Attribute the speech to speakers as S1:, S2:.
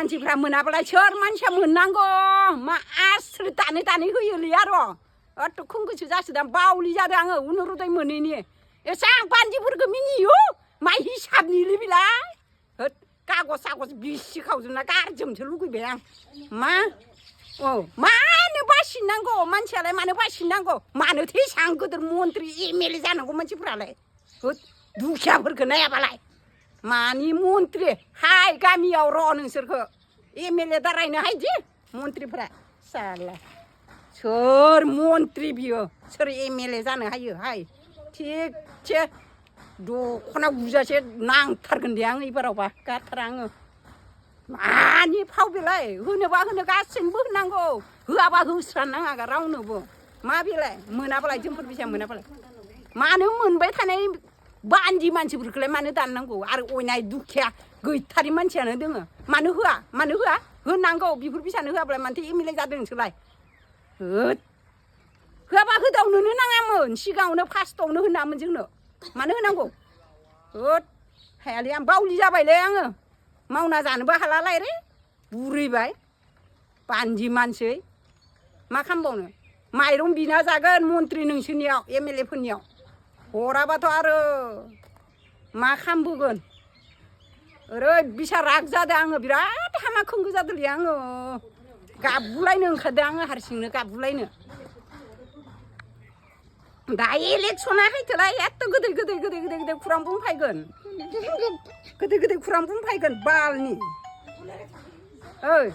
S1: मानसिफ्रा मोनाबालाय सोर मानसिया मोननांगौ मा आस्रि दानै होयोलै आरो अत खुंगोसो जासोदां बावलि जादों आङो उनुरुदै मोनैनि एसां बान्दिफोरखौ मिनियो मा हिसाबनिलै बिलाय होद कागज सागज बिसि खावजोबना गारजोबनोसो लुगैबाय आं मा मानो बासिनांगौ मानसियालाय मानो बासिनांगौ मानोथो एसां गोदोर मन्त्रि एमएलए जानांगौ मानसिफ्रालाय होद दुखियाफोरखौ नायाबालाय मानि मन्त्रि हाय गामियाव र' नोंसोरखौ एमएलए दारायनो हायदि मन्त्रिफ्रा साला सोर मन्त्रि बियो सोर एमएलए जानो हायो हाय थिगसे दख'ना गुजासे नांथारगोन दे आं एबारावबा गारथारा आङो मानि फाव बेलाय होनोबा होनो गासैनोबो होनांगौ होआबा होस्रानाङा रावनोबो मा बेलाय मोनाबालाय जोंफोर फैसा मोनाबालाय मानो मोनबाय थानाय बान्दि मानसिफोरखौलाय मानो दाननांगौ आरो अयनाय दुखिया गैथारि मानसियानो दोङो मानो होआ होनांगौ बिफोर फैसानो होआब्ला मानोथो एमएलए जादों नोंसोरलाय होद होआबा होदावनोनो नाङामोन सिगाङावनो फार्स्टआवनो होनामोन जोंनो मानो होनांगौ होद हायालै आं बावलि जाबायलै आङो मावना जानोबो हालालाय रे बुरैबाय बान्दि मानसि मा खालामबावनो माइरं बिना जागोन मन्त्रि नोंसोरनियाव एमएलए फोरनियाव हराबाथ' आरो मा खालामबोगोन ओरैबायसा राग जादों आङो बिराद हामा खोंगो जादोंलै आङो गाबगुलायनो ओंखारदों आङो हारसिंनो गाबगुलायनो दा इलेक्सना हायथोलाय एथ' गोदै खुरां बुंफायगोन गोदै खुरां बुंफायगोन बालनि ओइ